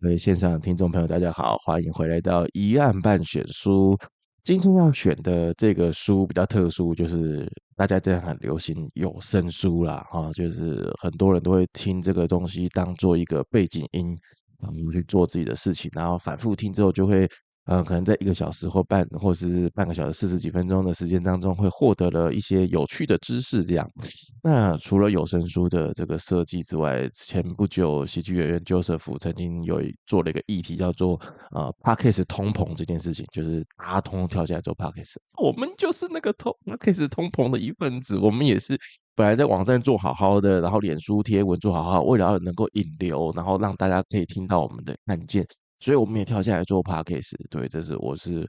各位線上的聽眾朋友，大家好，歡迎回來到疑案半選書。今天要選的這個書比較特殊，就是大家這樣很流行有聲書啦，哈，就是很多人都會聽這個東西當做一個背景音，然後去做自己的事情，然後反覆聽之後就會，可能在一個小時或半，或是半個小時40幾分鐘的時間當中，會獲得了一些有趣的知識。這樣，那除了有聲書的這個設計之外，前不久喜劇演員 Joseph 曾經有做了一個議題，叫做Podcast 通膨這件事情，就是大家通通跳下來做 Podcast，我們就是那個Podcast 通膨的一份子，我們也是本來在網站做好好的，然後臉書貼文做好好，為了要能夠引流，然後讓大家可以聽到我們的案件。所以我們也跳下來做 podcast，對，這是我是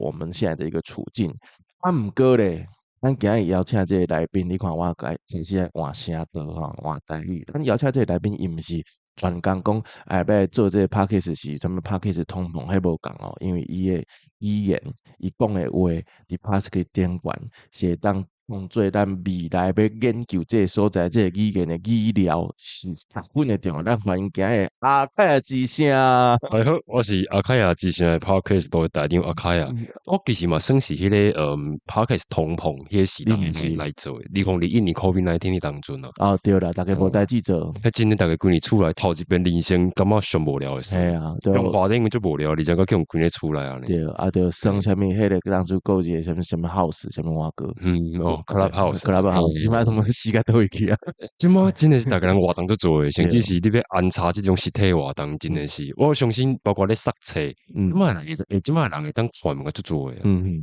我們現在的一個處境。啊，毋過咧，咱今日邀請這個來賓，你看我改開始換聲道吼，換台語。咱邀請這個來賓，伊毋是專工講，哎，欲做這個 podcast 是啥物 podcast 通膨，彼無仝哦，因為伊的語言，伊講的話，佇 podcast 頂懸是會當當做咱未來欲研究這個所在，這個語言的語料是十分的重要。咱歡迎今日阿凱亞之聲。大家好，我是阿凱亞之聲的 Podcast 的台長阿凱亞。我其實嘛算是彼個Podcast 通膨彼個時代來做的。2021年 COVID-19 的當陣啊。哦，對啦，大家無代誌做。彼真的逐家規年厝內頭一遍人生感覺上無聊的事。嘿啊，用話頂足無聊，而且閣去予關佇厝內按呢。對，啊，著耍啥物彼個當初閣有一個啥物啥物 house，啥物碗糕。嗯，哦，Clubhouse。 Clubhouse，這擺攏死甲佗位去啊？這擺真的是逐家人活動足濟，甚至是你欲安插這種實體活動，真的是我相信，包括咧實測，這擺人會，這擺人會當看物件足濟的。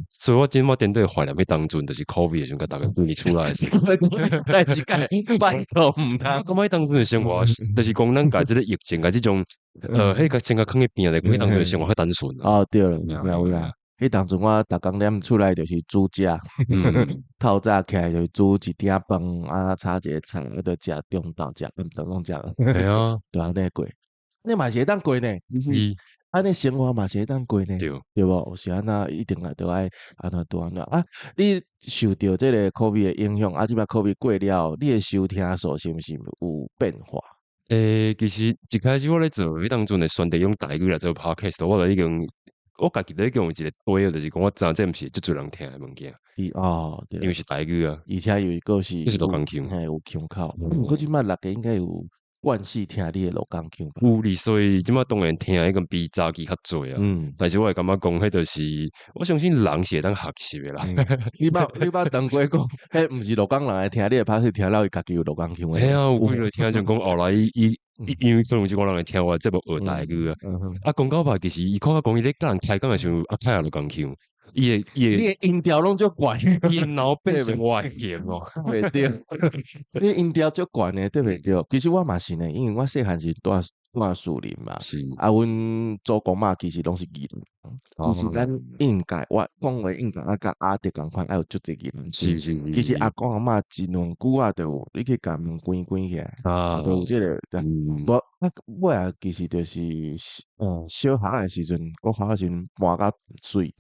所以我這擺顛倒懷念彼當陣，就是 COVID 的時陣，共逐家關佇厝內的時陣。來一屆，拜託毋通。我感覺彼當陣的生活，就是講咱共這個疫情，共這種，彼個先共囥佇邊咧，彼當陣的生活較單純。哦，對了，有啦。彼當陣我逐工踮厝內就是煮食，透早起來就煮一鼎飯，啊，炒一個菜，啊，就食中晝食，暗頓攏食。嘿啊，就按呢過，你嘛是會當過呢？按呢生活嘛是會當過呢？對，對無？是按怎一定來都愛按怎拄按怎啊？你受著這個 COVID 的影響，啊，這擺 COVID 過了，你的收聽數是毋是有變化？其實一開始我咧做，彼當陣會選擇用台語來做 Podcast，我就已經。我家己都已經有一個底，就是講我知影這毋是足濟人聽的物件。哦，對，因為是台語啊，而且又閣是，閣是鹿港腔，嘿，有腔口。毋過這擺六個應該有慣勢聽你的鹿港腔吧？有哩，所以這擺當然聽已經比早期較濟啊。但是我會感覺講，彼就是我相信人是會當學習的啦。你捌當過講，彼毋是鹿港人來聽你的 podcast，聽了伊家己有鹿港腔的。嘿啊，有幾個聽眾講後來伊。因為可能有一寡人會聽我的節目學台語啊，啊，講到尾其實伊看我講伊咧佮人開講的時陣，阿凱也鹿港腔，伊的音調攏足懸，伊腦變成我的型哦，袂對，你音調足懸的，對袂對？其實我嘛是呢，因為我細漢時蹛樹林嘛，啊，阮祖公媽其實攏是宜蘭，其實咱應該我講話應該啊，佮阿德仝款，還有足濟宜蘭。其實阿公阿嬤一兩久啊，就有你去共門關關起來，啊，就有這個。無啊，尾仔其實就是，小學的時陣，國小的時陣搬較水，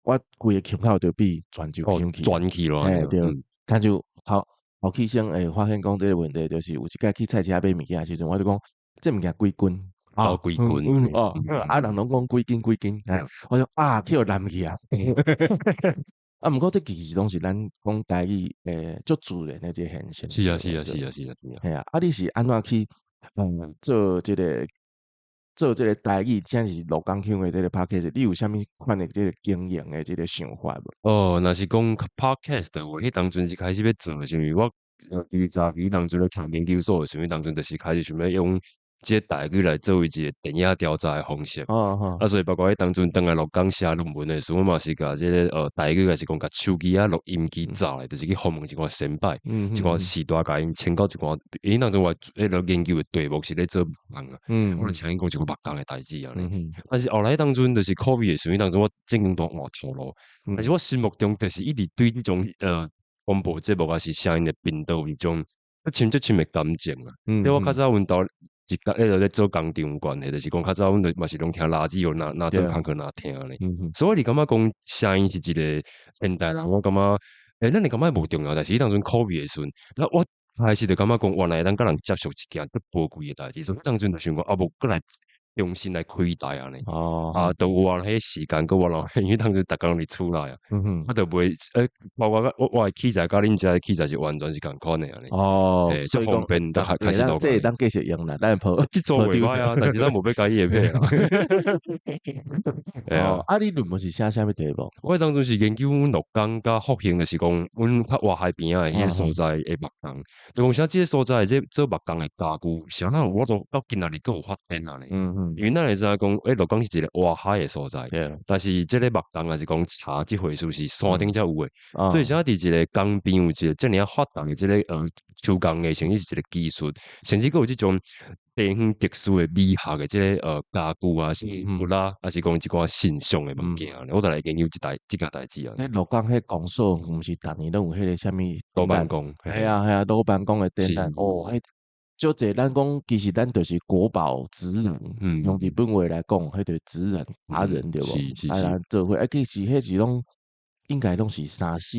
我規个腔口就變泉州腔去，轉去咯，嘿對，親像頭後起先會發現講這個問題，就是有一擺去菜市仔買物件的時陣，我就講這物件幾斤？哦，幾斤？哦，啊，人攏講幾斤幾斤，我講啊，去予濫去啊。啊，毋過這其實攏是咱講台語足自然的這個現象。是啊，是啊，是啊，是啊，是啊。嘿啊，啊，你是按怎去做這個台語，這是鹿港腔的這個 podcast，你有啥物款的這個經營的這個想法無？哦，若是講 podcast 的話，彼當陣是開始欲做，是因為我佇早期當陣咧讀研究所的時陣，當陣就是開始想欲用這個台語來做為一個田野調查的方式。啊，所以包括彼當陣轉來鹿港寫論文的時陣，我嘛是共這個台語，還是講共手機仔錄音機走來，就是去訪問一寡先輩，一寡時代共𪜶請教一寡。因當陣我彼個研究的題目是咧做木工啊，我就請𪜶講一寡木工的代誌按呢。但是後來當陣就是 COVID 的時陣，當陣我正經都換頭路，但是我心目中就是一直對這種廣播節目還是聲音的頻道有一種足深足深的感情啊。因為我較早阮兜一個彼個咧做工廠有關係，就是講較早阮就嘛是攏聽垃圾哦，若做工課若聽咧。所以我是感覺講聲音是一個現代人，我感覺咱會感覺無重要，但是彼當陣 COVID 的時陣，那我開始就感覺講，原來會當佮人接觸一件足寶貴的代誌，所以當陣就想講，啊無閣來。重新來開台按呢。啊，都有啊，彼時間閣我咯，因為當陣逐工佇厝內啊，我就袂包括我的器材佮恁遮的器材是完全是仝款的按呢。所以方便，就開始這會當繼續用啦，咱破這做袂歹啊，但是咱無欲共伊業配啦。啊，你論文是寫啥物題目？我當陣是研究鹿港佮福興，就是講阮較外海邊仔的彼个所在的木工，就講啥這个所在這做木工的家具，啥人我都到今仔日閣有發展按呢。因為咱會知影講，鹿港是一個外海的所在，但是這个木工抑是講柴這回事是山頂才有的，所以啥佇一個江邊有一個遮爾仔發達的這个手工藝，甚至是一個技術，甚至閣有這種地方特殊的美學的這个家具啊，是物啦，抑是講一寡神像的物件，我就來研究這件代誌啊。彼鹿港彼公所毋是逐年攏有彼个啥物魯班工？係啊係啊，魯班工的展覽哦，彼足濟咱講，其實咱就是國寶職人，用日本話來講，彼就職人達人對無？是是是。啊，咱做伙啊，其實彼是攏應該攏是三四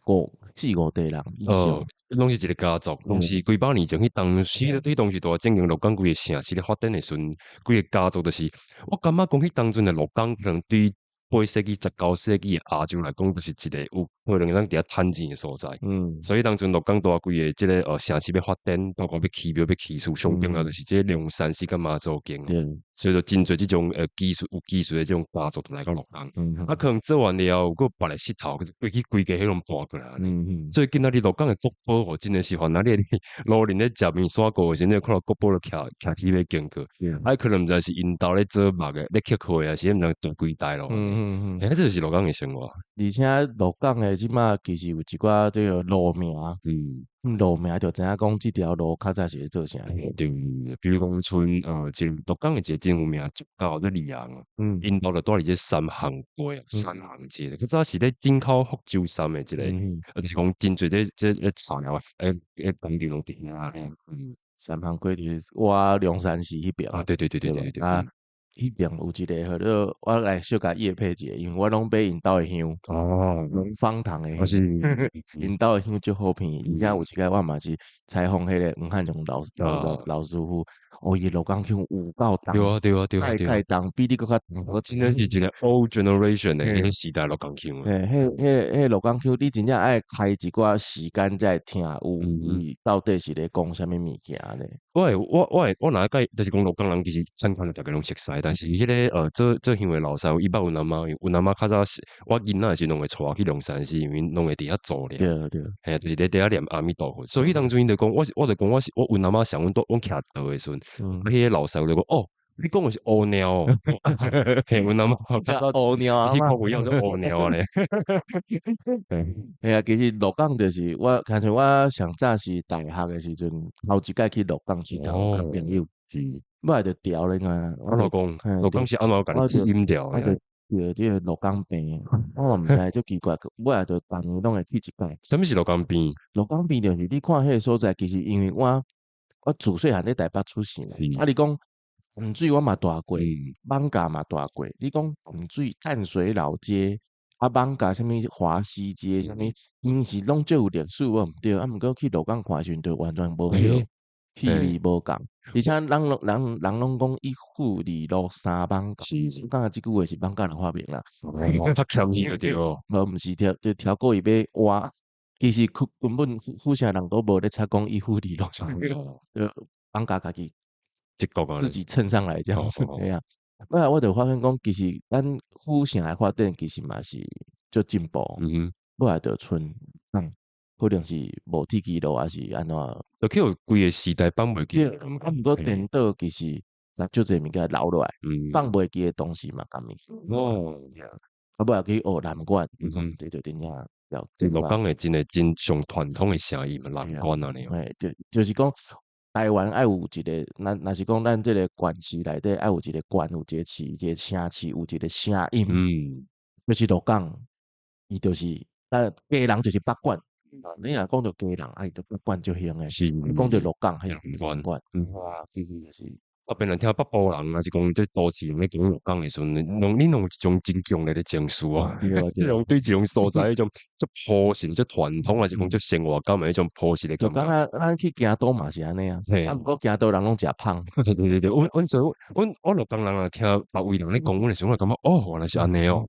個五四五代人以上，攏是一個家族，攏是幾百年前彼當時，彼當時大正經鹿港規個城市咧發展的時陣，規個家族就是，我感覺講彼當陣的鹿港可能對8世紀、19世紀的亞洲來講，就是一個有可能會當佇遐趁錢的所在。所以當陣鹿港大規個這个城市欲發展，包括欲起廟、欲起厝，上重要就是這個龍山寺佮媽祖宮。所以就真濟這種技術有技術的這種家族就來到鹿港。啊，可能做完了後，閣別个勢頭，規去規家彼攏搬過來。所以今仔日鹿港的國寶吼，真的是凡仔你路人咧食麵線糊的時陣，你看到國寶就徛徛起咧經過。啊，可能毋知是𪜶兜咧做木的，咧刻花啊，是毋知大幾代咯。這就是鹿港的生活。而且鹿港的這馬其實有一寡這个路名，路名就知影講這條路較早是咧做啥。對，比如講像一鹿港的一個真有名竹教咧李昂，𪜶兜就蹛佇這三行街啊，三行街，較早是咧頂口福州杉的一個，就是講真濟咧這咧柴寮工廠攏佇遐咧。三行街就是倚龍山寺彼邊。啊，對對對對對對。啊，彼邊有一个號做，我來小共業配一下，因為我攏買𪜶兜的香。龍方堂的香，𪜶兜的香足好聞，而且有一擺我嘛是採訪彼个黃漢榮老師傅，哦，伊鹿港香有夠重，對啊對啊對啊對啊，蓋重，比你閣較重。我真的是一個 old generation 的彼个時代鹿港腔。嘿，彼鹿港腔，你真正愛開一寡時間才會聽有，伊到底是咧講啥物物件呢？我會我我會我若會就是講鹿港人其實親近逐家攏熟似，但是彼个做香的老師伊捌阮阿嬤，阮阿嬤較早是我囡仔的時陣攏會帶我去龍山寺，因為攏會佇遐做咧。嘿，就是咧佇遐念阿彌陀佛。所以彼當陣𪜶就講，我就講我是我阮阿嬤想阮蹛阮徛桌的時陣，彼个老師就講哦，你講的是烏貓哦，嘿，阮阿嬤較早烏貓啊，去看有影做烏貓咧。嘿啊，其實鹿港就是我，親像我上早是大學的時陣，頭一擺去鹿港𨑨迌佮朋友，尾仔就著咧，你看。按怎講？鹿港是按怎共你吸引著？我就著這個鹿港病，我嘛毋知足奇怪，尾仔就逐年攏會去一擺。啥物是鹿港病？鹿港病就是你看彼个所在，其實因為我自細漢佇台北出世，啊，你講淡水我嘛蹛過，艋舺嘛蹛過。你講淡水淡水老街，啊，艋舺啥物華西街，啥物，𪜶是攏足有歷史，無毋對。啊，毋過去鹿港看的時陣，就完全無彼氣味無仝。而且人攏講一富二鹿三艋舺，我感覺這句話是艋舺人發明啦。較謙虛就對。無，毋是調，就調過伊欲挖。其實根本府城人都無咧插講一富二鹿三，就艋舺家己自己蹭上來這樣子，嘿啊。尾仔我就發現講，其實咱府城的發展其實嘛是足進步。尾仔就賰可能是無鐵支路，抑是按怎？就去予規个時代放袂記。對，啊，毋過顛倒其實共足濟物件留落來，放袂記的東西嘛，共物件。啊，尾仔去學南管，這就真正了。鹿港的真的真上傳統的聲音嘛，南管按呢。嘿，就是講台灣愛有一個，若是講咱這个縣市內底愛有一個縣，有一個市，一個城市，有一個聲音，就是鹿港，伊就是，基隆就是北管。你若講著基隆，啊，伊就北管足興的；講著鹿港，彼就南管。哇，其實就是。啊，別人聽北部人，抑是講這都市人咧講鹿港的時陣，攏你攏有一種真強烈的情緒啊，這種對這種所在彼種足樸實、足傳統，抑是講足生活感的彼種樸實的感覺。就敢若咱去京都嘛是按呢啊，啊，毋過京都人攏食芳。對對對對，阮阮所以阮我鹿港人若聽別位人咧講阮的時陣，我會感覺哦，原來是按呢哦。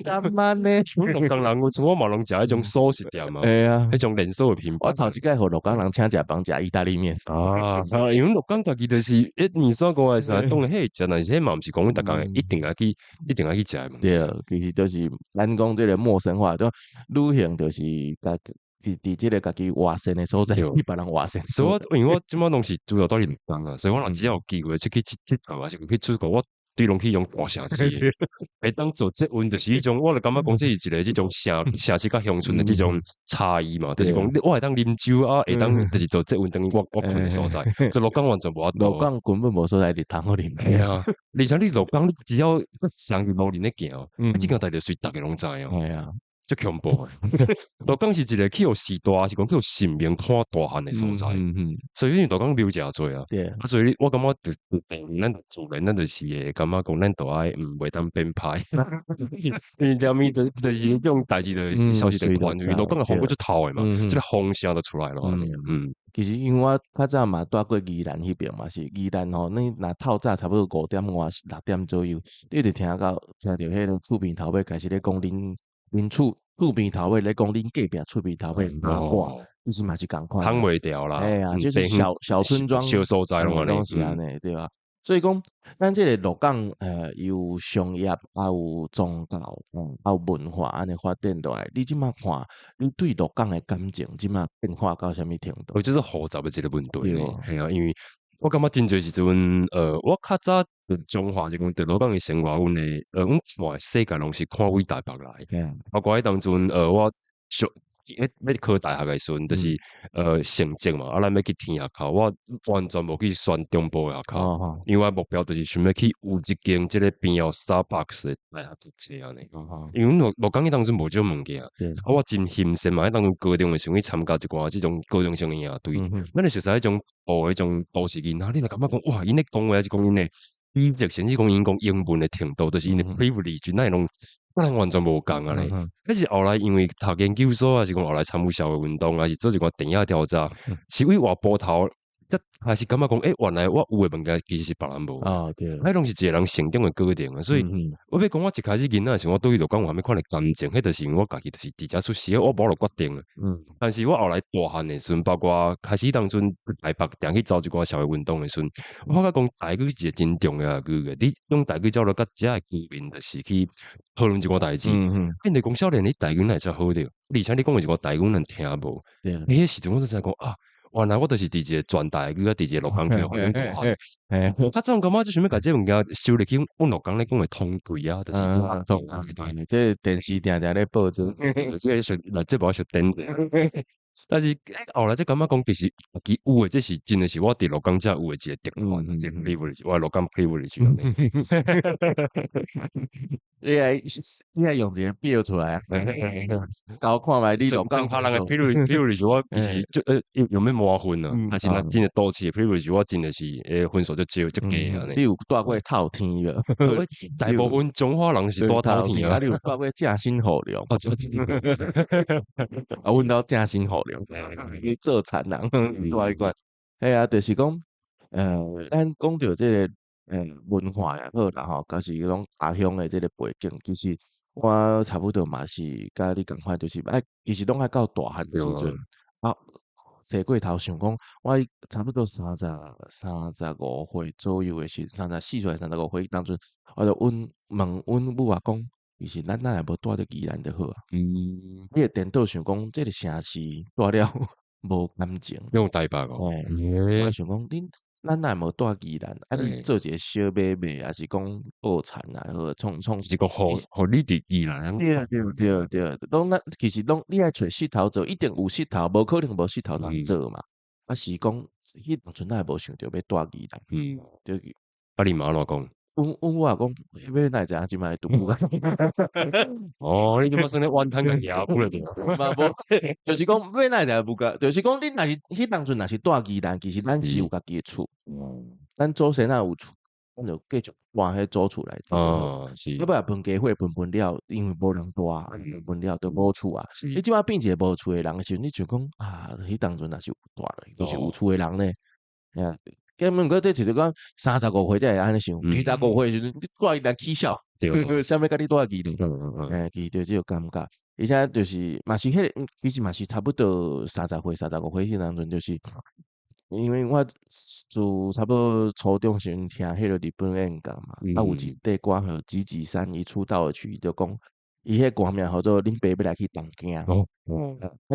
敢按呢？阮鹿港人有像我嘛攏食彼種素食店啊，彼種連鎖的品牌。我頭一擺予鹿港人請食飯，食意大利麵。啊，因為鹿港家己就是，麵線糊的啥，當然彼會食，但是彼嘛毋是講阮逐工一定愛去，一定愛去食的物件。對，其實就是咱講這個陌生化，對，旅行就是家佇這個家己活生的所在，去別人活生。所以我因為我這擺攏是主要蹛佇鹿港啊，所以我若只要有機會出去𨑨迌，抑是去出國，我對攏去用大城市。會當做捷運，就是彼種，我就感覺講這是一個這種城市佮鄉村的這種差異嘛，就是講我會當啉酒啊，會當就是做捷運轉去我睏的所在，就鹿港完全無法度。鹿港根本無所在日通予啉。嘿啊，而且你鹿港，你只要上佇路面咧行，這件代誌隨逐个攏知哦。係啊。足恐怖的，鹿港是一個去予時代，是講去予神明看大漢的所在，所以鹿港廟誠濟啊。啊，所以我感覺就是咱自然，咱就是會感覺講，咱都愛毋袂當變歹。因為啥物就是彼種代誌就消息就傳，因為鹿港的風閣足透的嘛，這個風聲就出來了。嗯，其實因為我較早嘛蹛過宜蘭彼邊嘛是宜蘭吼，你若透早差不多5點外6點左右，你就聽著彼個厝邊頭尾開始咧講恁厝邊頭尾咧講恁隔壁厝邊頭尾八卦，其實嘛是仝款，通袂牢啦。哎呀，就是小小村莊，小所在攏攏是按呢，對吧？所以講，咱這個鹿港，有商業，啊有宗教，啊有文化，按呢發展落來。你這馬看，你對鹿港的感情，這馬變化到啥物程度？我就是複雜的一個問題，係啊，因為我感覺真濟時陣，我較早彰化就講佇鹿港的生活，阮的，阮看世界攏是看為台北來，包括彼當陣，我小欲考大學的時陣，就是成績嘛，啊，咱欲去填學校，我完全無去選中部的學校，因為我目標就是想欲去有一間這个邊有 Starbucks 的大學讀冊按呢。因為鹿鹿港彼當陣無這種物件，啊，我真欣羨嘛，彼當陣高中的時陣去參加一寡這種高中生的營隊，咱就熟似彼種哦，彼種都市囡仔，你就感覺講哇，𪜶咧講話抑是講𪜶的語言，甚至講𪜶講英文的程度，就是𪜶的 privilege，咱會攏咱完全無仝按呢。彼是後來因為讀研究所，抑是講後來參與社會運動，抑是做一寡電影調查，是為外埔頭，才開始感覺講，欸，原來我有的物件其實是別人無。啊，對，彼攏是一個人成長的過程啊。所以我欲講，我一開始囡仔的時陣，我對於鹿港有啥物款的感情，彼就是因為我家己就是佇遮出世，我無法度決定啊。但是我後來大漢的時陣，包括開始當陣台北定去走一寡社會運動的時陣，我發覺講台語是一個真重要的語言。你用台語走落佮遮的居民，就是去討論一寡代誌。變做講少年，你台語哪會遮好著？而且你講的一寡台語，咱聽無。彼個時陣我就知影講啊，原來我就是佇一個全台語啊，佇一個鹿港區環境大漢。較早感覺就想欲共這個物件收入去，阮鹿港咧講的通櫃啊，就是通櫃，這電視定定咧報這，這個是來這無小等者。但是後來才感覺講，其實家己有的，這是真的是我佇鹿港才有的一個特權，這個 privilege，我鹿港 privilege。你愛用一個表出來啊？搞看覓你鹿港彰化人的 privilege，我其實就有欲滿分啊？但是若真的都市的 privilege，我真的是分數足少足低按呢。你有蹛過透天無？大部分彰化人是蹛透天啊。你有蹛過正新雨龍？啊，阮兜正新雨龍，你做田人，蹛彼款。嘿啊，就是講，咱講著這個文化也好啦吼，抑是講家鄉的這個背景，其實我差不多嘛是佮你仝款，就是愛其實攏愛到大漢的時陣，啊，踅過頭想講，我差不多35歲左右的時陣，34歲、35歲當陣，我就問問阮母仔講，其實咱若會無蹛佇宜蘭就好啊。你會顛倒想講，這個城市蹛了無感情。用台北哦。嘿，我想講，恁咱若會無蹛宜蘭，啊，你做一個小買賣，抑是講報田啊，好創創，是講予予你佇宜蘭。對對對對，攏咱其實攏你愛揣穡頭做，一定有穡頭，無可能無穡頭通做嘛。啊，是講彼當陣咱會無想著欲蹛宜蘭。對。啊，你媽按怎講？阮母仔講，欲哪會知影這擺拄哦，你這擺算咧怨嘆家己阿母了對。嘛無，就是講欲哪會知無共，就是講你若是彼當陣若是蹛宜蘭，其實咱是有家己的厝。咱祖先若有厝，咱就繼續搬彼祖厝內底。哦，是。你尾分家伙分分了，因為無人住啊，分分了就無厝啊。你這擺變一個無厝的人的時陣，你就講啊，彼當陣若是有住落，就是有厝的人呢。啊，根本過這就是講35歲才會按呢想，25歲的時陣你住伊來起痟，啥物佮你住去咧？欸，其實就這個感覺，而且就是嘛是彼個，其實嘛是差不多30歲、35歲彼當陣，就是因為我自差不多初中時陣聽彼個日本演講嘛，啊有一塊歌號《吉幾三》伊出道的曲，就講伊彼歌名號做恁爸欲來去東京，啊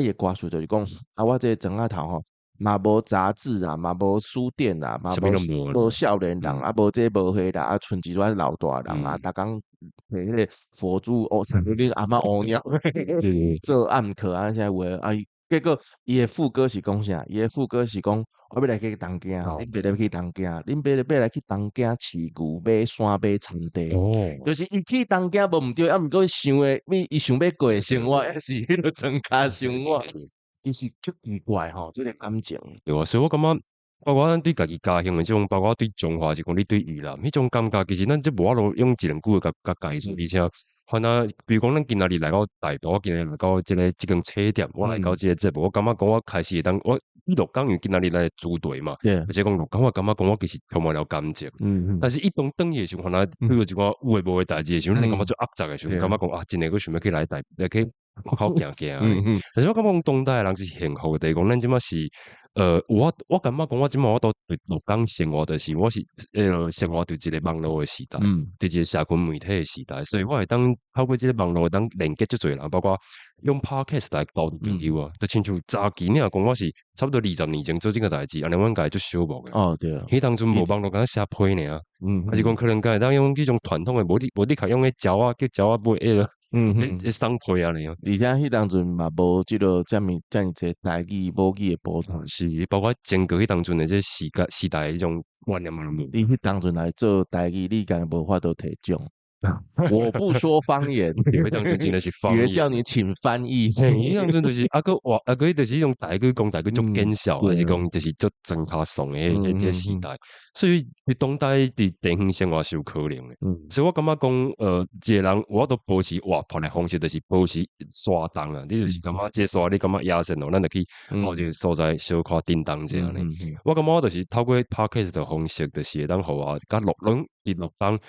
伊的歌詞就是講啊，我這個庄仔頭吼，嘛無雜誌啊，嘛無書店啊，嘛無無少年人，啊無這無彼啦，啊賰一寡老大人啊，逐工提彼個佛珠哦，親像恁阿嬤烏貓做暗課啊，啥話啊？結果伊的副歌是講啥？伊的副歌是講我欲來去東京，恁爸欲去東京，恁爸欲來去東京飼牛買山買田地，就是伊去東京無毋對，啊毋過想的，伊想欲過的生活，抑是彼個莊跤生活。其實足奇怪吼，這個感情。對啊，所以我感覺，包括咱對家己家鄉的這種，包括對中華，是講你對宜蘭彼種感覺，其實咱這無法度用一兩句話共共解釋。而且，反正比如講，咱今仔日來到台北，我今仔日來到這個這間冊店，我來到這個節目，我感覺講我開始會當我鹿港，因為今仔日來主題嘛，而且講鹿港，我感覺講我其實充滿了感情。但是伊當轉去的時陣，反正遇到一寡有的無的代誌的時陣，咱會感覺足壓雜的時陣，感覺講啊，真的閣想欲去來台，來去外口行行。但是我感覺講當代的人是幸福的，講咱這馬是，我感覺講我這馬我都佇鹿港生活，就是我是生活佇一個網路的時代，佇一個社群媒體的時代，所以我會當透過這個網路會當連結足濟人，包括用 Podcast 來交朋友啊，就親像早期你若講我是差不多20年前做這個代誌，按呢阮家足小目的。哦，對。彼當陣無網路，敢若寫批爾，抑是講可能敢會當用彼種傳統的，無你較用彼鳥仔叫鳥仔尾彼個，彼送批按呢。而且彼當陣嘛無這個遮爾遮爾濟台語母語的補充，是，包括經過彼當陣的這時間時代的彼種觀念嘛攏無。你彼當陣來做台語，你敢無法度提獎？我不說方言，彼當陣真的是方言，叫你請翻譯。彼當陣就是啊，閣話啊，閣就是彼種台語講台語足見笑，還是講就是足莊跤爽的彼這時代。所以佇當代佇地方生活是有可能的。所以我感覺講，一個人有法度保持活潑的方式，就是保持徙動啊。你就是感覺這個徙你感覺野生咯，咱就去某一個所在小可叮當者呢。我感覺我就是透過 Podcast 的方式，就是會當予我佮鹿攏佇鹿港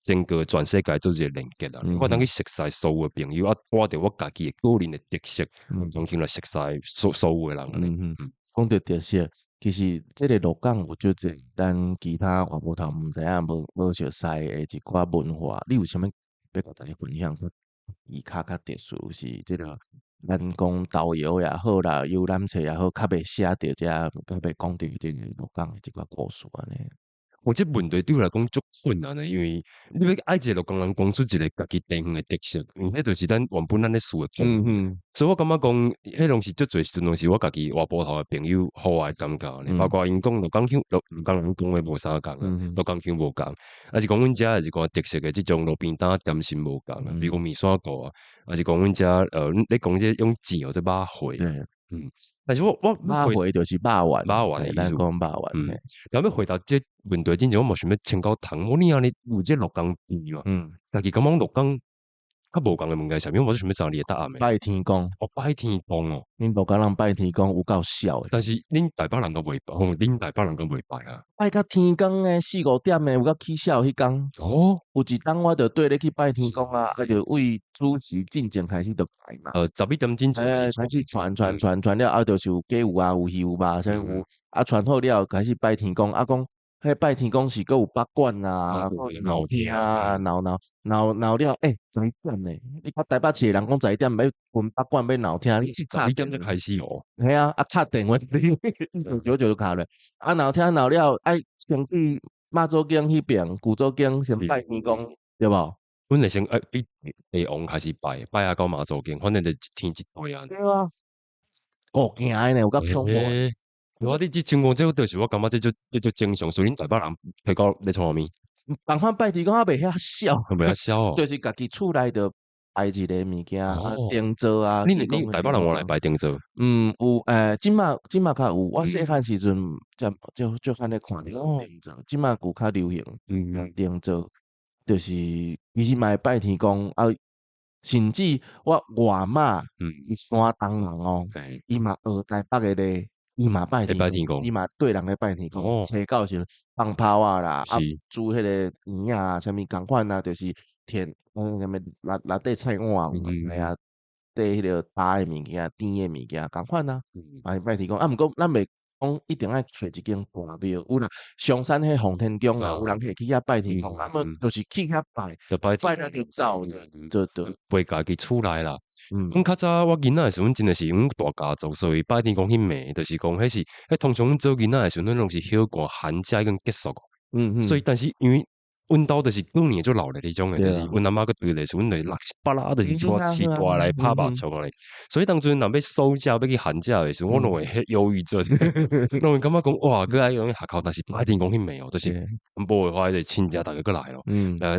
整個全世界做一個連結啊！我當去熟似所有的朋友，啊，帶著我家己的個人的特色，重新來熟似所所有的人。講著特色，其實這個鹿港有足濟，咱其他外埔頭毋知影無無熟似的一寡文化，你有啥物欲共大家分享？伊較較特殊是這個，咱講導遊也好啦，遊覽冊也好，較袂寫著這，較袂講著這個鹿港的這寡故事按呢。我這問題對我來講足困難的，因為你欲愛一個鹿港人講出一個家己地方的特色，因為彼就是咱原本咱咧事的。所以我感覺講，彼攏是足濟時陣攏是我家己外埔頭的朋友予我的感覺呢。包括𪜶講鹿港腔，鹿港人講的無相仝啊，鹿港腔無仝，抑是講阮遮的一寡特色的這種路邊攤點心無仝啊，比如講麵線糊啊，抑是講阮遮你講這用錢或者肉糜。但是我肉糜就是肉丸，肉丸，咱講肉丸。然後欲回答這問題之前，我嘛想欲請教唐，我你按呢有這鹿港味嘛？家己感覺鹿港較無仝的物件啥物？我想欲知你的答案。拜天公，哦，拜天公哦，恁鹿港人拜天公有夠痟的。但是恁台北人都袂拜，恁台北人都袂拜啊。拜到天公的四五點的有夠起痟彼工。有一冬我就綴咧去拜天公啊，啊就為主席進前開始就拜嘛。 11點進前開始傳傳傳傳了後，就是有雞有啊，有魚有肉，啥有啊傳好了，開始拜天公啊講。彼拜天公是閣有北管啊，鬧天啊，鬧鬧鬧鬧了，欸，十一點呢？你看台北市的人講十一點欲分北管欲鬧天，你是十一點才開始哦？嘿啊，啊敲電話，久久就敲咧，啊鬧天鬧了，愛先去媽祖宮彼邊，舊祖宮先拜天公，對無？阮會先愛比地王開始拜，拜啊到媽祖宮，反正就一天一對啊。對啊，五行的呢，有夠恐怖。我你這情況，這就是我感覺這足這足正常，所以恁台北人提高咧創啥物？仝款拜天公，猶袂遐痟，袂遐痟哦。就是家己厝內就拜一个物件啊，燈座啊。你台北人有來拜燈座？嗯，有這馬較有。我細漢時陣才就就較咧看著燈座，這馬有較流行。燈座就是其實嘛會拜天公啊，甚至我外媽伊山東人哦，伊嘛學台北的咧，伊嘛拜天公，伊嘛對人咧拜天公。初九時放炮仔啦，啊煮彼個圓仔啊，啥物仝款啊，就是填啥物內底菜碗，係啊，綴彼個焦的物件、甜的物件，仝款啊，嘛是拜天公。啊，毋過咱袂講一定愛揣一間大廟，有啦，松山彼奉天宮啊，有人會去遐拜天公，啊，麼就是去遐拜，拜了就走，就袂家己厝內啦。阮較早我囡仔的時陣，真的是阮大家族，所以拜天公彼暝，就是講彼是，彼通常阮做囡仔的時陣，阮攏是歇寒寒假已經結束。所以但是因為阮兜就是過年就鬧熱彼種的，就是阮阿嬤閣對咧，是阮就六七八啦，就是一寡市大來拍麻將咧。所以當陣若欲暑假欲去寒假的時陣，我攏會憂鬱症，攏會感覺講哇，閣愛用學校，但是拜天公彼暝哦，就是無的話，就親戚逐家閣來咯。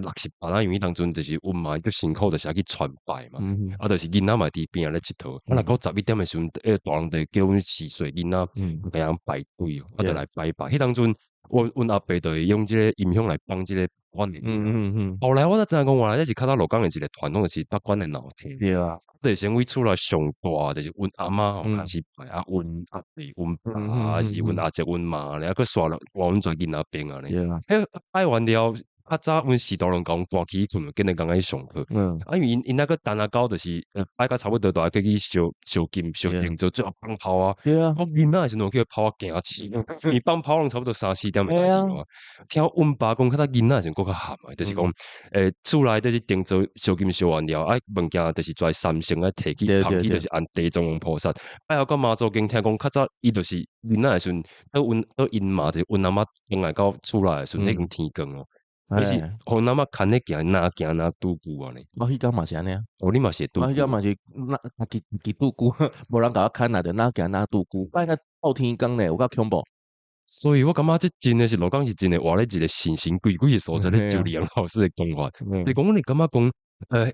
六七八啦，因為當陣就是阮媽足辛苦，就是愛去傳拜嘛。啊，就是囡仔嘛佇邊仔咧𨑨迌。啊，若到11點的時陣，大人就叫阮四歲囡仔，共人排隊，啊，就來拜拜。彼當陣，阮阿伯就會用這個音響來放這個關的。後來我才知影講，原來這是較早鹿港的一個傳統，就是八關的鬧天。對啊。就是先為厝內上大，就是阮阿嬤吼開始拜，啊，阮阿伯、阮爸，還是阮阿叔、阮媽咧，啊，閣煞落換阮跩囡仔邊按呢。彼拜完了，較早阮序大攏共阮趕起去睏，緊來共去上課。啊，因為𪜶那個等啊到就是拜到差不多，就愛過去燒燒金燒燈做最後放炮啊。我囡仔的時陣去炮仔驚死，因為放炮攏差不多三四點的代誌嘛。聽阮爸講，較早囡仔的時陣閣較譀的，就是講，厝內就是燈座燒金燒完了，啊，物件就是跩三牲愛提去，捧去就是按地藏王菩薩。拜後到媽祖經，聽講較早伊就是囡仔的時陣，倒阮倒𪜶媽就是阮阿嬤轉來到厝內的時陣，已經天光咯。伊是予阮阿嬷牽咧行，若行若拄久按呢。我彼工嘛是按呢啊。哦，你嘛是會拄我彼工嘛是若家己家己拄久，無人共我牽啊，就若行若拄久，拜到透天光咧，有夠恐怖。所以我感覺這真的是鹿港是真的活咧一個神神鬼鬼的所在咧，就李陽老師的講法。你講你感覺講，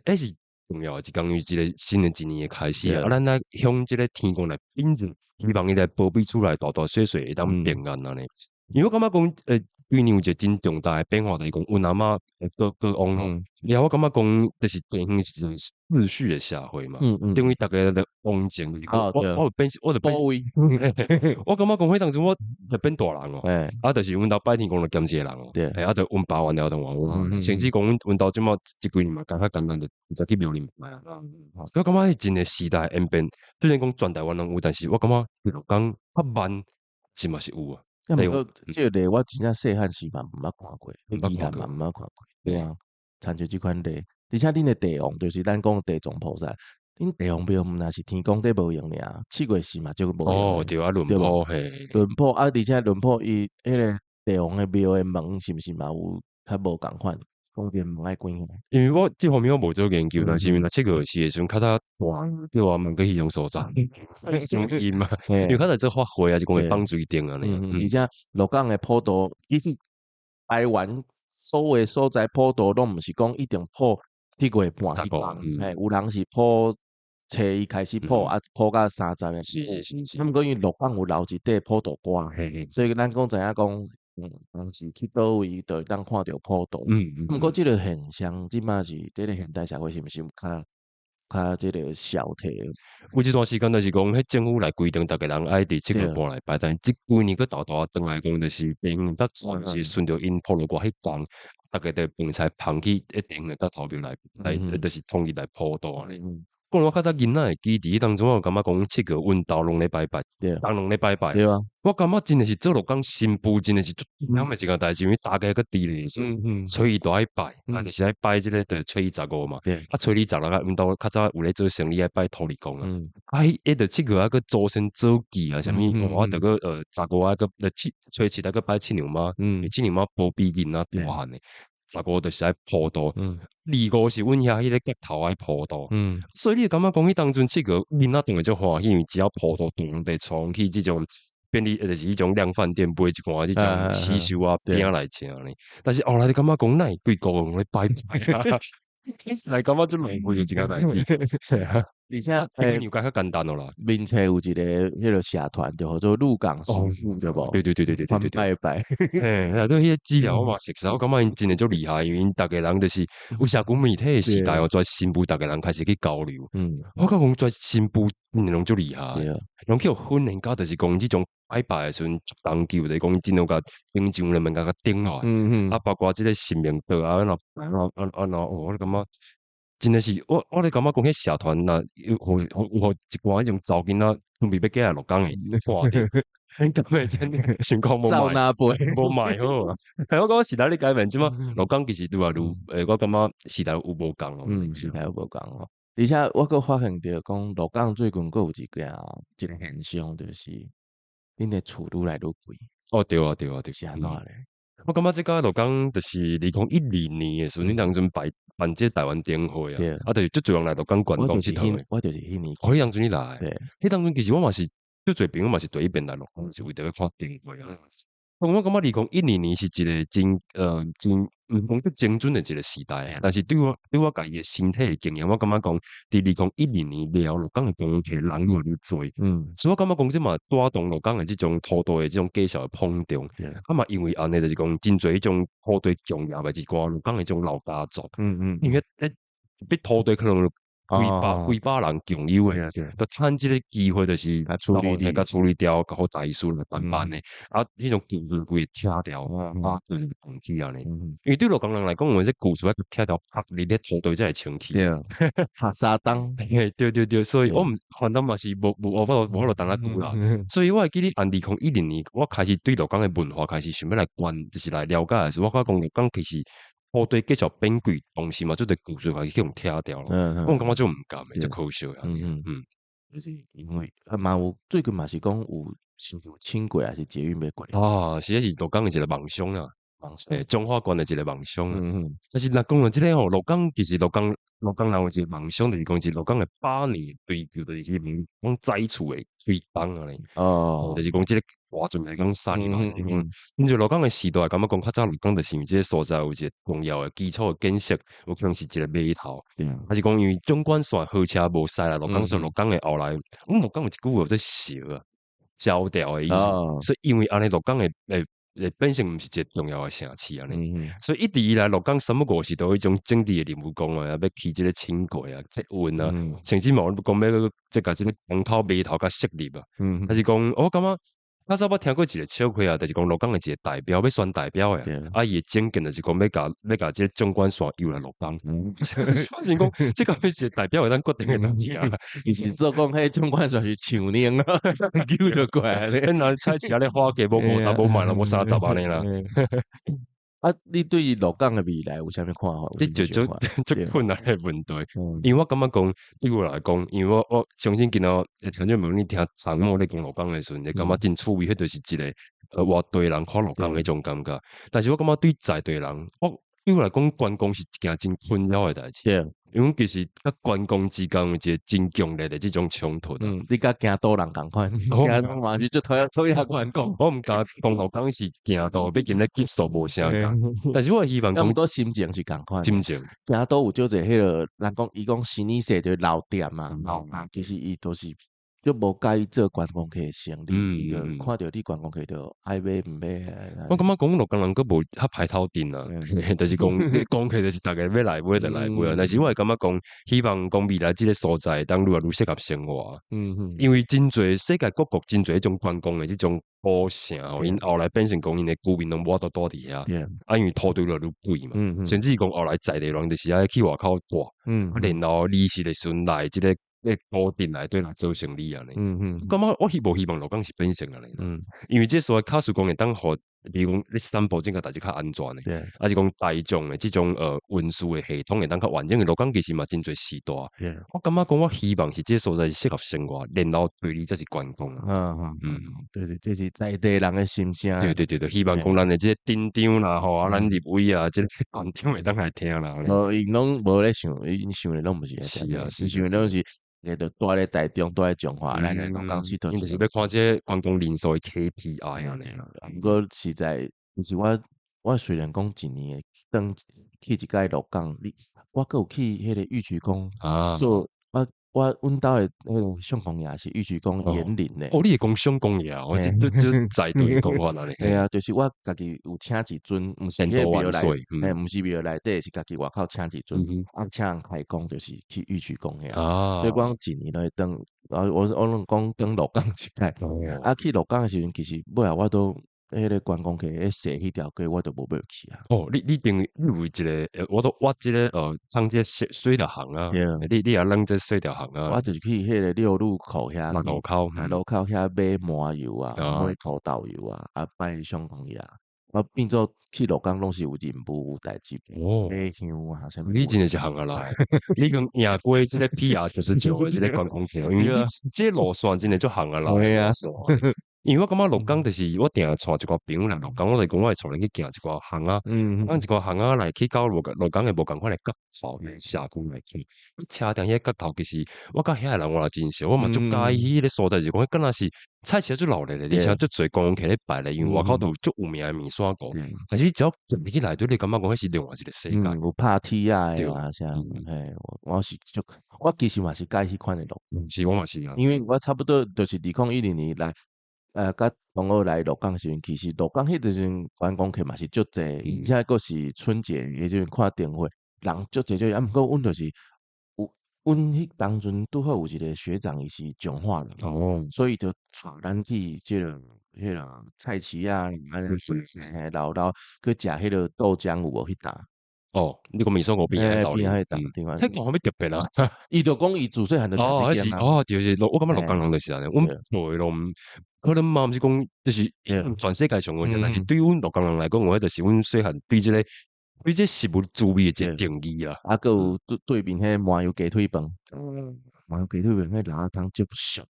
彼是重要的一工，因為一個新的一年的開始啊，咱來向這個天公來稟著，希望伊來保庇厝內大大細細會當平安按呢。因為我感覺講，幾年有一個真重大的變化，就是講阮阿嬤過往吼，然後我感覺講，就是地方是一個秩序的社會嘛，等於逐家咧往前，我變，我就變，我感覺講彼當陣我就變大人哦，啊，就是阮兜拜天公就兼一個人哦，啊，就阮爸完了就換我，甚至講阮阮兜這馬這幾年嘛，較簡單就直接去廟裡拜啊。所以我感覺是真的時代演變，雖然講全台灣攏有，但是我感覺鹿港較慢，是嘛是有啊。啊，毋過這個例我真正細漢時嘛毋捌看過，以前嘛毋捌看過，對啊，親像這款例，而且恁的地王就是咱講地藏菩薩，恁地王廟毋但是天公底無閒爾，7月4嘛就無閒。哦，對啊，輪鋪嘿，輪鋪啊，而且輪鋪伊彼個地王的廟的門是毋是嘛有較無仝款？講這門愛關起來。因為我這方面我無做研究，但是因為7月4的時陣較早對啊，問過彼種所在，傷陰嘛，因為較早做法會啊，是講會放水燈按呢。而且鹿港的普渡，其實台灣所有所在普渡攏毋是講一定普7月半彼工，嘿，有人是普初一開始普，啊普到30的。啊，毋過因為鹿港有留一塊普渡歌，所以咱講知影講。當時去佗位就會當看著普渡。毋過這個現象，這馬是這個現代社會是毋是較較這個消退？有一段時間就是講，彼政府來規定，逐家人愛佇7月半來拜，但這幾年閣沓沓轉來講，就是地方較是順著𪜶普渡歌彼工，逐家就飯菜捧去一定的角頭廟來來，就是統一來普渡按呢。講我較早囡仔會記佇當中，我感覺講七月阮兜攏咧拜拜，逐攏咧拜拜。我感覺真的是做鹿港新婦，真的是足忝的一件代誌，因為大家閣佇咧時陣，初一都愛拜，啊，就是愛拜這個，就初一十五嘛。啊，初二十六啊，阮兜較早有咧做生意愛拜土地公啊。啊，彼就七月啊，閣祖先祖祭啊，啥物，我著閣十五啊，閣七初七啊，閣拜七娘媽，七娘媽保庇囡仔大漢的。十五就是愛普渡，二五是阮遐彼個角頭愛普渡，所以你會感覺講彼當陣七月囡仔當然足歡喜，因為只要普渡，當地創去這種便利，就是彼種量販店買一寡這種喜壽啊餅來食呢。但是後來你感覺講，哪會規個攏咧拜拜啊？其實來感覺足浪費一件代誌。而且欸，較簡單咯啦。面冊有一个彼个社團，就號做鹿港師傅，對無？對對對對對對對。拜拜。嘿，啊，對彼个資料我嘛熟悉，我感覺𪜶真的足厲害，因為𪜶逐家人就是有社群媒體的時代哦，全新婦逐家人開始去交流。我感覺講全新婦𪜶攏足厲害，攏去予訓練到，就是講這種拜拜的時陣，當救就是講真有共頂上的物件共頂落來。啊，包括這个神明桌啊，按怎按怎按按怎，我咧感覺真的是，我咧感覺講彼社團若有予有予一寡彼種查某囡仔準備欲嫁來鹿港的看著，恁敢會真想講無賣，無賣好啊。我感覺時代咧改變，這擺鹿港其實愈來愈，我感覺時代有無仝咯。嗯，時代有無仝哦。而且我閣發現著講鹿港最近閣有一個現象，就是恁的厝愈來愈貴。哦，對啊，對啊，對。是按怎咧？我感覺這個鹿港就是2012年的時陣，當陣辦這個台灣燈會啊，啊，就是足濟人來鹿港觀光𨑨迌的。我就是彼年。哦，彼當陣你來？對。彼當陣其實我嘛是足濟朋友嘛是第一遍來鹿港，是為著欲看燈會啊。我感覺2012年是一個真毋講足精準的一個時代，但是對我家己的身體的經驗，我感覺講，佇2012年了，鹿港的觀光客人愈來愈濟。所以我感覺講這嘛帶動鹿港的這種土地的這種價數的膨脹。啊嘛因為按呢，就是講真濟彼種土地重要的一寡鹿港的這種老家族。因為彼彼土地可能幾百幾百人共有的，就趁這个機會就是共處理共處理掉，共予台商來辦辦的，啊，彼種舊厝規拆掉，啊，就是動起按呢。因為對鹿港人來講，有這舊厝愛拆掉，拍佇咧土地才會清氣。對，下沙東。嘿，對對對，所以我毋反正嘛是無無無法度無法度當較久啦。所以我會記得，2012年，我開始對鹿港的文化開始想欲來關，就是來了解的時候，我感覺講鹿港其實土地繼續變貴，同時嘛，這個舊厝去予拆掉了。我感覺足毋甘的，足可惜的。就是因為啊嘛有最近嘛是講有是有輕軌還是捷運欲過來？啊，是彼是鹿港的一個夢想啊。夢想。欸，彰化縣的一個夢想啊。但是若講到這个吼，鹿港其實鹿港人有一個夢想，就是講是鹿港的百年追求，就是彼講載厝的開工按呢。就是講這个大船來講駛嘛，就是講，因為鹿港的時代，感覺講較早鹿港就是因為這个所在有一個重要的基礎的建設，有可能是一個碼頭，還是講因為縱貫線火車無駛來鹿港，所以鹿港的後來，阮鹿港有一句話叫做燒啊，焦掉的意思。所以因為按呢鹿港的會變成毋是一個重要的城市按呢。所以一直以來鹿港三不五時都有彼種政治的任務講啊，欲起這个輕軌啊、捷運啊，甚至嘛有講欲這共這个港口碼頭共設立啊。還是講我感覺較早捌聽過一個笑話啊，就是講鹿港的一個代表欲選代表的，啊，伊的政見就是講欲共這个縱貫線誘來鹿港。我想講，這個是代表會當決定的代誌啊。伊是做講彼縱貫線是長寧啊，揪著過來咧。恁若菜市仔咧花價無50無賣啦，無30按呢啦。啊，你對鹿港的未來有啥物看法？這就足足困難的問題，因為我感覺講對我來講，因為我相信今仔聽眾朋友你聽唐某咧講鹿港的時陣，會感覺真趣味，彼就是一個外地人看鹿港彼種感覺。但是我感覺對在地人，我對我來講，觀光是一件真困擾的代誌。因為其實佮觀光之間有一個真強烈的這種衝突。嗯，你佮京都人仝款，京都嘛是足討厭討厭觀光。我毋敢講鹿港是京都，畢竟咧級數無相仝。但是我希望講，毋過心情是仝款。心情。京都有少濟彼个人講，伊講新年社就是老店嘛，老店其實伊都是就無佮意做觀光客的生意，伊就看著你觀光客就愛買毋買。我感覺講鹿港人閣無較歹透陣啊，就是講觀光客就是逐家欲來買就來買啊。但是我會感覺講，希望講未來這个所在當愈來愈適合生活。因為真濟世界各國真濟彼種觀光的這種古城，𪜶後來變成講𪜶的居民攏無法度住佇遐，啊，因為土地愈來愈貴嘛，甚至講後來在地人就是愛去外口住，啊，然後離世的時陣來這个古鎮內底來做生意按呢。感覺我希無希望鹿港是變成按呢。因為這所謂假使講會當予，比如講你散步這個代誌較安全的，還是講大眾的這種運輸的系統會當較完整的鹿港其實嘛真濟時代。我感覺講我希望是這個所在是適合生活，然後對你才是觀光。對對，這是在地人的心聲。對對對對，希望講咱的這個鎮長啦，吼啊，咱立委啊，這個縣長會當來聽啦。哦，𪜶攏無咧想，𪜶想的攏毋是是啊，是想的攏是。就蹛咧台中，蹛咧彰化，咱來鹿港𨑨迌。𪜶就是欲看這個觀光人數的 KPI 按呢啦。毋過實在，其實我雖然講一年會當去一擺鹿港，你我閣有去彼個玉衢宮做我阮兜的彼個相公爺是玉衢宮延陵的。哦，你會講相公爺，我這在對講法啦。嘿啊，就是我家己有請一尊，毋是彼個廟內，毋是廟內底，是家己外口請一尊，啊，請人開光就是去玉衢宮遐。所以講一年都會轉，我攏講轉鹿港一擺。啊，去鹿港的時陣，其實尾後我都彼個觀光客咧踅彼條街，我都無欲去啊。哦，你頂你有一個，我都我這個通這個水條巷啊，你也攏這水條巷啊。我就是去彼個六路口遐，路口，路口遐買麻油啊，買土豆油啊，啊拜相公爺。我變做去鹿港攏是有任務有代誌，買香啊，啥物。你真的是行啊來，你講贏過這個 PR 99的這個觀光客，因為這個路線真的足行啊來。對啊。因為我感覺鹿港就是我定定帶一寡朋友來鹿港，我就講我會帶恁去行一寡巷仔，咱一寡巷仔來去到鹿港的無仝款的角頭社區來去。車店彼個角頭其實我佮遐個人我也真熟，我嘛足佮意彼個所在，就是講敢若是菜市仔足熱鬧咧，而且足濟觀光客咧擺咧，因為外口都有足有名的麵線糊。但是只要入去內底，你感覺講彼是另外一個世界。有拍鐵仔的啊，啥，嘿，我是足，我其實嘛是佮意彼款的路。是，我嘛是啊。因為我差不多就是2010年來。佮同學來鹿港時陣，其實鹿港彼陣時觀光客嘛是足濟，而且閣是春節，彼陣看燈會，人足濟足濟。啊，毋過阮就是有，阮彼當陣拄好有一個學長，伊是彰化人，所以就帶咱去這個彼個菜市仔，嘿，老老去食彼個豆漿有無彼搭？哦，你講麵線糊邊仔邊仔彼搭，彼講啥物特別啊？伊就講伊自細漢就食這間啊。哦，就是我感覺鹿港人就是按呢，阮做的攏可能嘛，毋是講就是全世界上個，但是對阮鹿港人來講，我就是阮細漢對這個食物滋味的一個定義啊。啊，閣有對對面彼麻油雞腿飯，麻油雞腿飯彼辣仔湯足俗，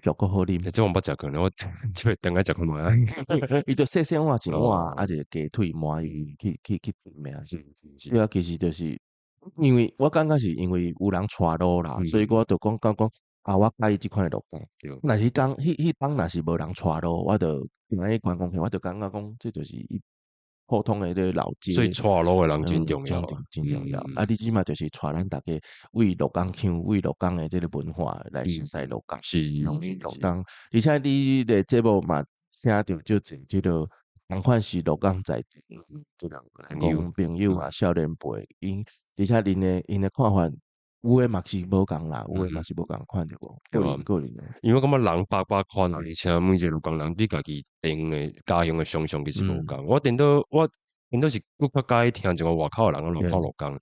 俗閣好啉。這我毋捌食過呢，我這擺轉來食看覓啊。伊就細細碗一碗，啊一個雞腿麻油去炖的。對啊，其實就是因為我感覺是因為有人帶路啦，所以我就講講講啊，我佮意這款的鹿港。若是講彼當若是無人帶路，我就行去觀光客，我就感覺講這就是普通的這個老街。所以帶路的人真重要，真重要。啊，你這馬就是帶咱逐家為鹿港腔、為鹿港的這個文化來熟悉鹿港。鹿港，而且你的節目嘛，請著足濟這個仝款是鹿港在地的人來講朋友啊、少年輩，𪜶而且𪜶的看法，有的嘛是無仝啦，有的嘛是無仝款對無？個人的。因為我感覺人百百款啊，而且每一個鹿港人對家己定的家鄉的想象其實無仝。我顛倒是閣較佮意聽一個外口的人按怎講鹿港。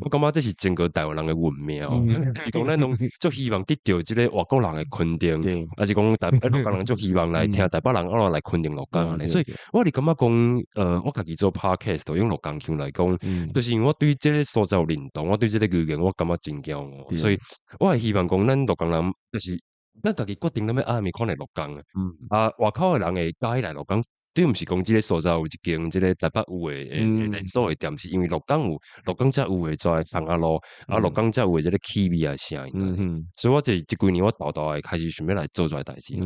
我感覺這是整個台灣人的運命哦。是講咱攏足希望得著這個外國人的肯定，抑是講台鹿港人足希望來聽台北人按怎來肯定鹿港按呢。所以我是感覺講，我家己做 podcast 用鹿港腔來講，就是因為我對這個所在有認同，我對這個語言我感覺真驕傲，所以我會希望講，咱鹿港人就是咱家己決定咱欲按啥物款的鹿港啊，外口的人會佮意來鹿港。對，毋是講這個所在有一間這個台北有的連鎖的店，是因為鹿港有鹿港才有的這巷仔路，啊，鹿港才有的這個氣味啊聲音。所以我這幾年我沓沓會開始想欲來做這個代誌。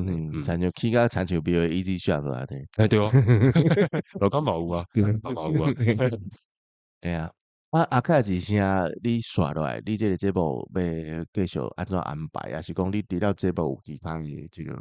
親像去甲親像廟的 Easy Shop 按呢。欸對哦，鹿港嘛有啊，嘛有啊。對啊，啊阿凱一聲，你紲落來，你這個節目欲繼續按怎安排，抑是講你除了節目有其他的這個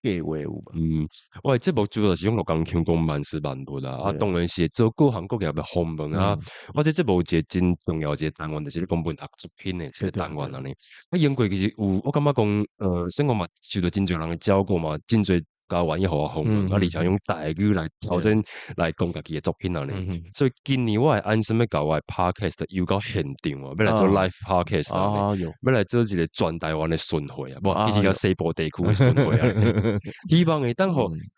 計劃有無？嗯，我的節目主要是用鹿港腔講萬事萬物啦，啊，當然是會做各行各業的訪問啊。我這節目有一個真重要一個單元，就是咧講文學作品的這個單元按呢。啊，英國其實有，我感覺講，算講嘛受著真濟人的照顧嘛，真濟家願意予我訪問，啊，而且用台語來挑戰來講家己的作品按呢。所以今年我會按算欲共我的 podcast 遊到現場啊，欲來做 live podcast 按呢，欲來做一個全台灣的巡迴啊，無，其實叫西部地區的巡迴啊。希望會當予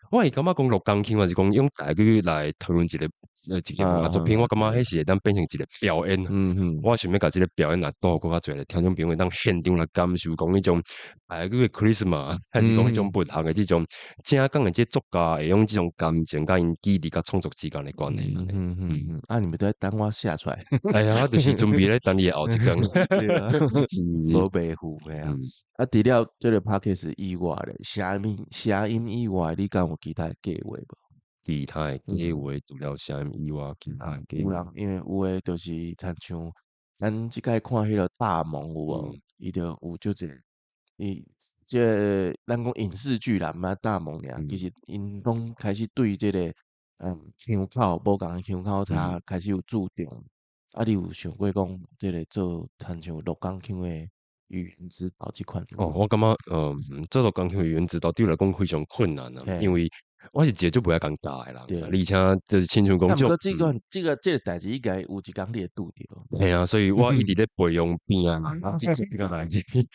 我會感覺講鹿港腔，還是講用台語來討論一個文學作品，我感覺彼是會當變成一個表演。我想欲共這個表演來帶予閣較濟的聽眾朋友會當現場來感受講彼種台語的 charisma，還是講彼種文學的這種正港的這作家會用這種感情佮𪜶記憶佮創作之間的關係。啊，你們都在等我寫出來。哎呀，我就是準備咧等你的後一工。對啊，無白付的啊。啊，除了這個 podcast 以外咧，聲音以外，你敢有其他的計劃無？其他的計劃除了聲音以外，其他的計劃。有人因為有的就是親像咱這擺看彼個大盟有無？伊就有足濟，伊這個咱講影視劇啦，毋大盟爾，其實𪜶攏開始對這個腔口無仝的腔口差開始有注重。啊，你有想過講這個做親像鹿港腔的語言指導這款？哦，我感覺，做鹿港腔語言指導對我來講非常困難啊，因為我是一個足袂曉共教的人，而且就是親像講，毋過這個這個這個代誌應該有一工你會拄著。嘿啊，所以我一直咧培養邊仔人去做這個代誌。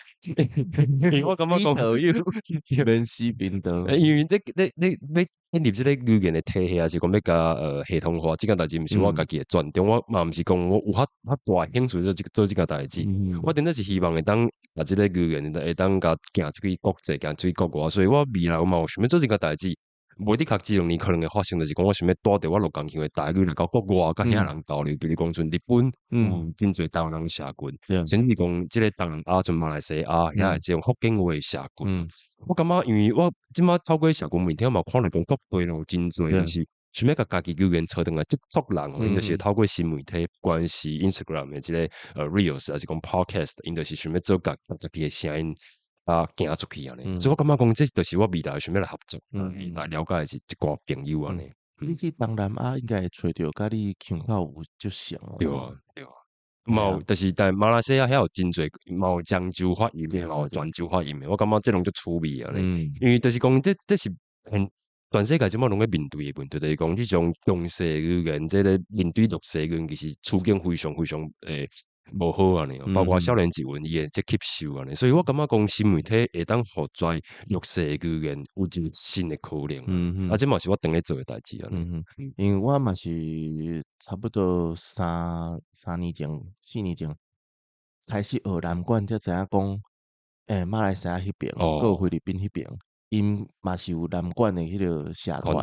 因為我感覺講，免死貧道。因為你建立這個語言的體系，還是講欲共系統化，這件代誌毋是我家己的專長，我嘛毋是講我有較較大興趣做這件代誌。我頂多是希望會當共這個語言會當共行出去國際，行出去國外，所以我未來我嘛有想欲做這件代誌。無的確這兩年可能會發生，就是講我想欲帶著我鹿港腔的台語來到國外，佮遐人交流。比如講像日本，有真濟台灣人社群，甚至講這個東南亞，像馬來西亞，遐的這種福建話社群。我感覺，因為我這擺透過社群媒體嘛，看著講國內有真濟，就是想欲共家己語言揣轉來接觸人，𪜶就是透過新媒體，不管是 Instagram 的這個Reels，還是講 Podcast，𪜶就是想欲做共家己的聲音啊，行出去按呢，所以我感覺講，這就是我未來想欲來合作，來了解的是一寡朋友按呢。你去東南亞應該會揣著佮你腔口有足像。對啊，對啊。嘛有，就是但馬來西亞遐有真濟，嘛有漳州發音的，嘛有泉州發音的，我感覺這攏足趣味按呢。因為就是講，這是很全世界這擺攏咧面對的問題，就是講這種強勢語言，這個面對弱勢語言，其實處境非常非常無好按呢，包括少年一文伊的這吸收按呢，所以我感覺講新媒體會當予遮弱勢語言有一個新的可能，啊，這嘛是我當咧做的代誌按呢。嗯，因為我嘛是差不多三年前、4年前開始學南管，才知影講，馬來西亞彼爿，閣有菲律賓彼爿，𪜶嘛是有南管的彼個社團，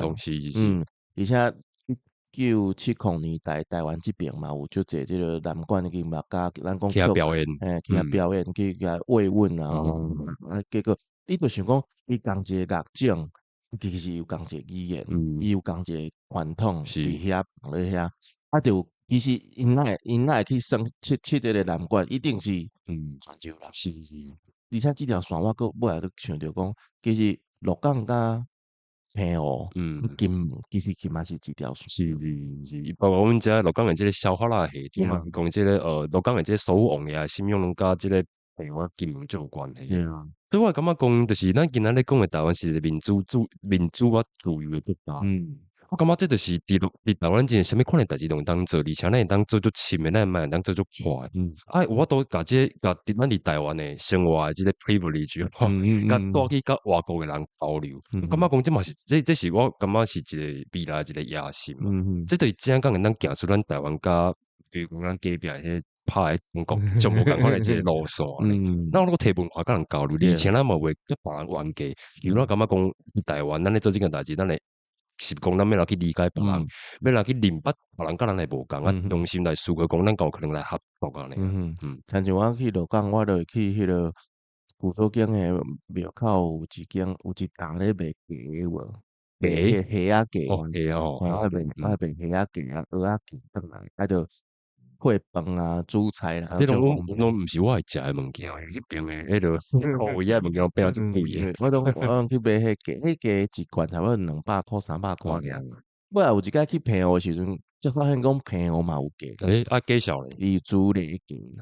而且1970年代台灣這爿嘛有足濟這個南管的音樂家，咱講去遐表演，去遐表演，去共慰問啊，啊，結果你就想講，伊仝一個樂種，其實有仝一個語言，伊有仝一個傳統佇遐放咧遐，啊，就其實𪜶若會去耍吹吹這個南管，一定是泉州人。而且這條線我閣尾仔閣想著講，其實鹿港佮澎湖、金門其實伊嘛是一條線。是是是，包括阮遮鹿港的這個消化啦系統，講這個鹿港的這個蘇王爺信仰攏佮這個澎湖金門足有關係。所以我感覺講，就是咱今仔咧講的台灣是一個民主啊自由的國家。我感覺這就是佇台灣真啥物款的代誌攏會當做，而且咱會當做足深的，咱嘛會當做足快。啊，有法度共這個共咱佇台灣的生活的這個 privilege，共帶去佮外國的人交流。我感覺講這嘛是，這是我感覺是一個未來一個野心。這就是真講會當行出咱台灣佮，比如講咱隔壁彼個拍的中國，就無仝款的這個路線。咱攏提文化佮人交流，而且咱嘛袂佮別人冤家。因為我感覺講台灣，咱咧做這件代誌，咱會是講咱欲來去理解別人，欲來去認捌別人佮咱的無仝，啊，用心來思考講，咱敢有可能來合作按呢。親像我去鹿港，我就會去彼個古厝間的廟口有一間有一檔咧賣雞有無？雞？蝦仔雞。哦，蝦哦。我賣蝦仔雞啊、蚵仔雞轉來，啊就配飯啊、煮菜啦。這攏攏毋是我會食的物件，彼爿的彼個路位仔物件變足貴的。我攏去買彼雞，彼雞一罐差不多200箍、300箍爾。尾仔有一擺去澎湖的時陣，才發現講澎湖嘛有雞。啊，雞數咧？伊煮咧雞，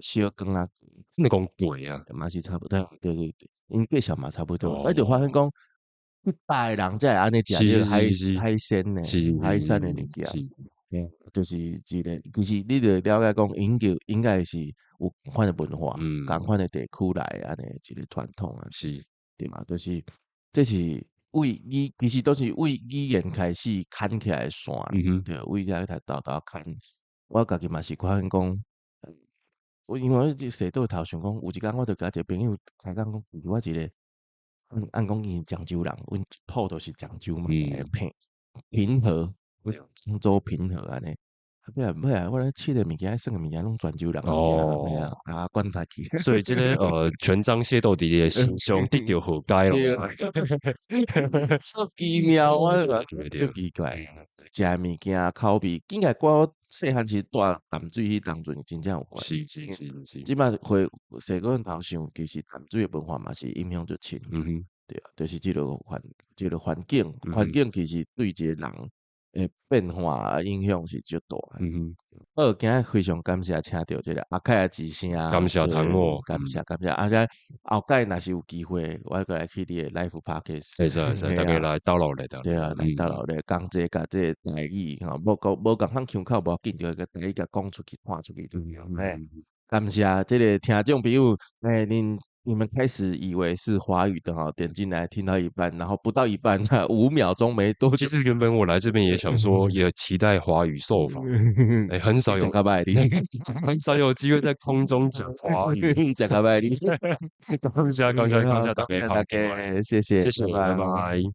小羹仔雞。你講貴啊？嘛是差不多，對對對，𪜶價數嘛差不多。啊，就發現講，彼搭的人才會按呢食這個海鮮的，海產的物件。對，就是一個，其實你就了解講，𪜶就應該是有仝款的文化，仝款的地區來按呢一個傳統啊，對嘛？就是這是為語，其實都是為語言開始牽起來的線，對，為遮來沓沓牽。我家己嘛是發現講，我因為我這踅倒頭想講，有一工我就共一個朋友開講講，我一個按講伊是漳州人，阮土就是漳州嘛，平和，漳州平和按呢。啊，尾仔尾仔，我咧試的物件、耍的物件攏泉州人的物件，啊，管他去。所以這個泉漳械鬥佇你的身上得著和解咯。足奇妙，我就覺得足奇怪，食的物件口味，應該我細漢其實蹛淡水彼當陣真正有關。這擺回踅過頭想，其實淡水的文化嘛是影響足深。對啊，就是這個環境，環境其實對一個人的變化影響是足大。好，今日非常感謝請著這個阿凱的之聲，感謝唐我，感謝感謝，而且後擺若是有機會，我閣來去你的 live podcast。會使會使，大家來鬥落來。對啊，來鬥落來，講這共這個台語吼，無講無仝款腔口無要緊，就共台語共講出去，傳出去對。嘿，感謝這個聽眾朋友，欸，你們開始以為是華語的哈，點進來聽到一半，然後不到一半，5秒鐘沒多久。其實原本我來這邊也想說，也期待華語受訪，欸，很少有，很少有機會在空中講華語，講較歹。感謝感謝感謝大家，大家，謝謝，謝謝，拜拜。